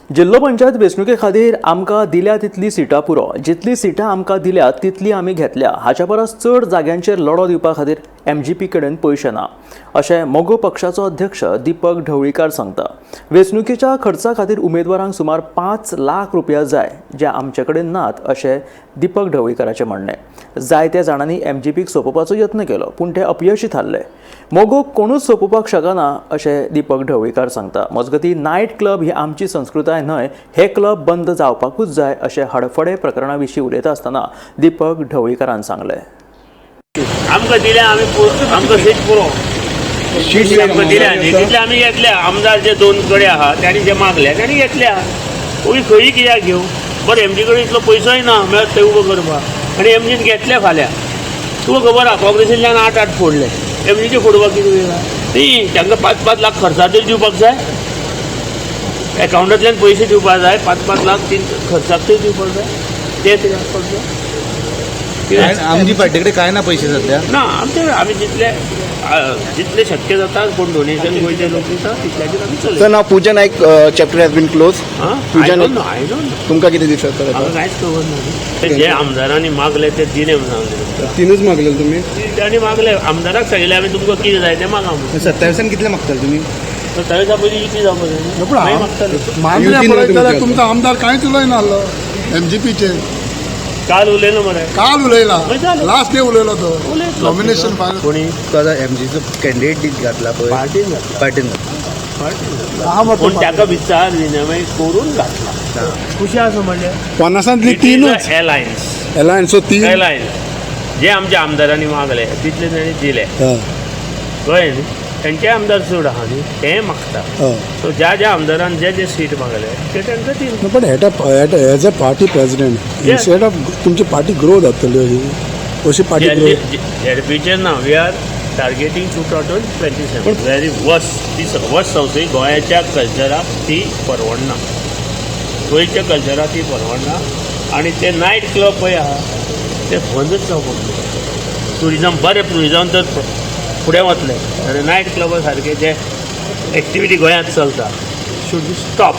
जिल्लो पंचायत वेंचणुके खातीर आमकां दिल्या तितली सिटां पुरो. जितली सिटां आमकां दिल्या तितली आमी घेतल्या. हाच्या परस चड जाग्यांचेर लढो दिवपा खातीर एमजीपी कडेन पयशे ना, अशें मगो पक्षाचो अध्यक्ष दीपक ढवळीकार सांगता. वेंचणुकेच्या खर्चा खातीर उमेदवारांक सुमार 5 लाख रुपया जाय, जे आमचे कडेन नात, अशें दीपक ढवळीकाराचें म्हणणें. जायत्या जाणांनी एमजीपीक सोंपोवपाचो यत्न केलो, पूण ते अपयशी थारले. मगोक कोणूच सोंपोवपाक शकना, अशें दीपक ढवळीकार सांगता. मजगतीं, नायट क्लब ही आमची संस्कृताय न्हय, हे क्लब बंद जावपाकूच जाय, अशें हडफडे प्रकरणा विशीं उलयता आसतना दीपक ढवळीकारान सांगलें. आमकां दिल्या आमी, आमकां सीट पुरो. सीट आमकां दिल्या न्ही, तितले आमी घेतल्या. आमदार जे दोन कडेन आहा, तांणी जे मागले तांणी घेतल्या. ओगी खंय कित्याक घेवं? बरें, एमजी कडेन इतलो पयसोय ना मेळत थंय उबो करपाक. आनी एमजीन घेतले फाल्यां, तुका खबर आहा, काँग्रेसींतल्यान आठ आठ फोडले. एमजीचे फोडपाक कितें वेळ आहा? न्ही, तांकां 5-5 लाख खर्चाचेर दिवपाक जाय. एकावंटांतल्यान पयशे दिवपाक जाय. 5-5 लाख तीन खर्चाक तरी दिवपाक जाय. ते तरी आसपाक जाय. कितें? आमची पार्टी कडेन काय ना पयशे सध्या. ना, आमचे आमी जितले जितले शक्य जाता, कोण डोनेशन गोंयचे लोक दिता, तितल्याचेर आमी सर, चलयता. Now Pooja Naik chapter has been close. Pooja I Naik. Know, I don't know. तुमकां कितें दिसता सर? म्हाका कांयच खबर ना. ते जे आमदारांनी मागले ते दिले म्हणून सांगले तुमकां. तिनूच मागलेले तुमी? तांणी मागले, आमदाराक सांगिल्लें आमी, तुमकां कितें जाय तें मागा म्हणून. 27 कितले मागताले तुमी? 27 पयलीं कितली जावपाक जाय? पूण मागीर मागताले. मांद्र्या युतीन पळयत जाल्यार तुमच्या तुमचो आमदार कांयच उलयना आहलो एमजीपीचेर. काल उलयलो मरे. काल उलयला. मागीर जालें. लास्ट डे उलयलो तो. उलयतलो. Nomination file. कोणी? तो आतां एमजीचो कॅन्डिडेट घातला पळय. पार्टीन घातला. पार्टीन घातला. पार्टीन घातला, पूण ताका विचार विनिमय करून घातला. खुशी आसा म्हणजे 50तांतली तीनच. एलायन्स. एलायन्स, सो तीन. एलायन्स. जे आमच्या आमदारांनी मागले तितले तांणी दिले. कळ्ळें न्ही? तांचे आमदार चड आहा न्ही, ते मागता. सो ज्या ज्या आमदारान जे जे सीट मागले ते तांकां दिले. पण हेटा as a party president, instead of तुमची पार्टी ग्रो जातली अशी अशी पार्टी ग्रो झेडपीचेर ना, we are targeting 2027. Very worse. ती वर्स संवसारी गोंयाच्या कल्चराक ती परवडना. गोंयच्या कल्चराक ती परवडना. आनी ते नायट क्लब पळय आहा, ते बंदच जावपाक जाय. टुरिजम बरें, टुरिजम तर फुडें वतलें आनी नायट क्लबा सारके जे एक्टिविटी गोंयांत चलता should be stop.